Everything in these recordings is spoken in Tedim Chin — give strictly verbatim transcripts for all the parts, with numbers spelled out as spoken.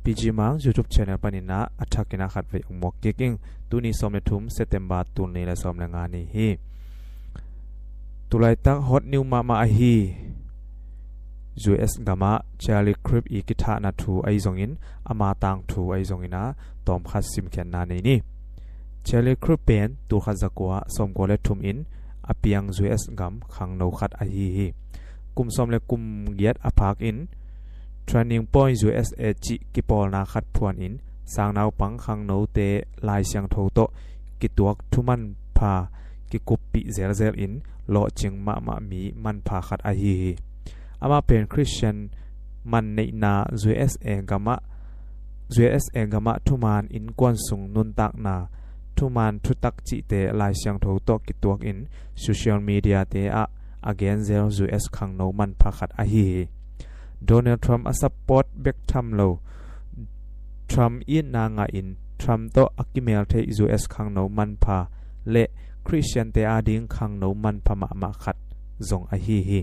P G Mang YouTube channel panin ah a thakin ah khatvei ong muak kik ing. Tuni sawm le thum September tul nih le sawm le nga ni hi. Tulaitak hot news mahmah ahi U S gamah Charlie Kirk i kithahna thu ahi zongin ama tangthu ahi zongin ah tawmkhat simkhiatna nei ni. Charlie Kirk pen tulkhat zakua sawmkua le thum in a piang U S gam khangno khat ahi hi. Kum sawm le kum giat a phak in Turning Point U S A cih kipawlna khat phuan in sangnaupang khangnote Lai Siangtho tawh kituak thuman pha kikuppih zelzel in lawhcing mahmah mi manpha khat ahi hi. Amah pen Christian man neihna U S A gamah U S A gamah thuman innkuan sung nuntakna, thuman thutak cihte Lai Siangtho tawh kituak in social media te ah a genzel U S khangno manpha khat ahi hi. Donald Trump a support bek tham lo, Trump itna ngah in Trump tawh a kimel theih U S khangno manpha le Christian te ading khangno manpha mahmah khat zong ahi hi.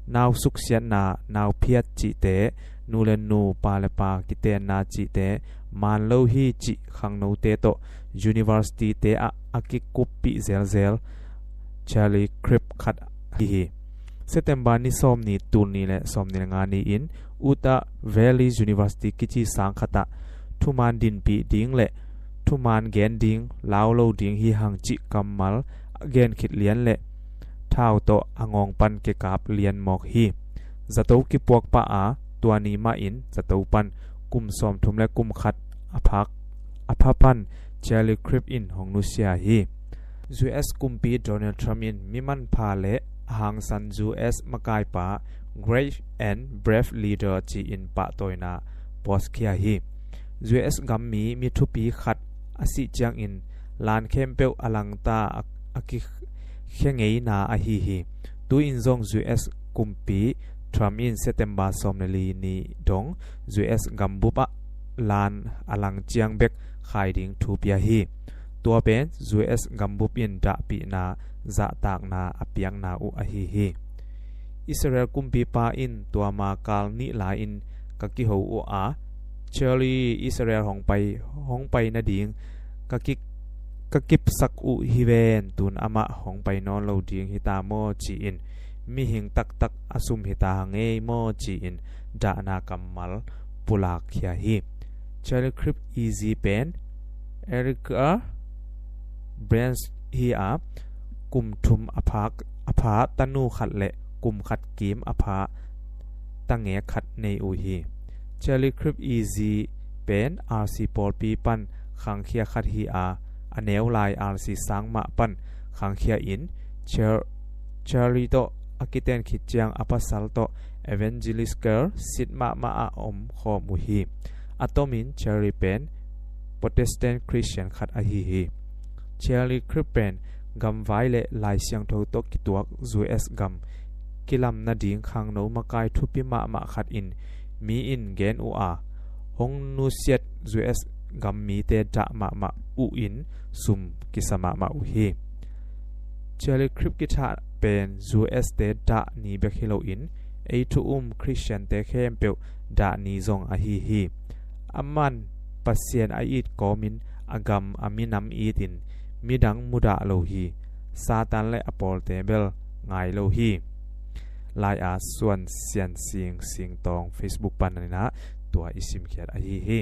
Nau suksiatna, nau phiat cihte, nu le nu, pa le pa kitenna cihte man lo hi cih khangnote tawh university te ah a kikuppih zelzel Charlie Kirk khat ahi hi. September ni sawm ni, tul nih le sawm nih le nga ni in Utah Valley University kici sang khat ah thuman dinpih ding le thuman gen ding, lau lo ding hi hang cih kammal a gen khit lian le thau tawh a ngawng pan kikap lian mawk hi. Zato kipuak pah a, tua ni mah in zato pan kum sawmthum le kum khat a phak a pha pan Charlie Kirk in hong nusia hi. U S kumpi Donald Trump in mi manpha le a hangsan U S makaipa, Great and Brave Leader ci-in pahtawina postkhia hi. U S gammi mi thupi khat a sih ciangin lan khempeuh a langta a, a kikhia ngeina ahi hi. Tu-in zong U S kumpi Trump in September sawm le li ni dong U S gambup ah lan a lang ciang bek khai ding thu pia hi. Tua pen U S gambup in dahpihna zahtakna a piakna uh ahi hi. Israel kumpipa in tua ma kal nih lai-in ka kiho uh a, Charlie Israel hong pai, hong pai nading ka ki, ka kipsak uh hi ven, tun amah hong pai nawn lo ding hi ta maw ci-in mihing taktak a sum hi ta hang ei maw ci-in dahna kammal pulak khia hi. Charlie Kirk i zi pen Erica Brandt hi a, kum thum a phak, a pha tanu khat le kum khat kim a pha tangek khat nei uh hi. Charlie Kirk i zi pen R C pawlpi pan khangkhia khat hi a, a neu lai R C sang mah pan khangkhia in Char-, Charlie tawh a kiten khit ciang a pasal tawh evangelical sit mahmah a om khawm uh hi. A tomin Charlie pen Protestant Christian khat ahi hi. Charlie Kirk pen gamvai le Lai Siangtho tawh kituak U S gam kilam nading khangno makai thupi mahmah khat in mi in gen uh a, hong nusiat U S gam mite dah mahmah uh in sum kisa mahmah uh hi. Charlie Kirk kithah pen U S te dah ni bek hi loin ei thu um Christian te khempeuh dah ni zong ahi hi. Aman Pasian a it kawmin a gam a minam itin midang mudah lo hi. Satan le a pawlte bel ngai lo hi. Lai-a Suan Sian Sing Sing Tawng Facebook panin ah tua i simkhiat ahi hi.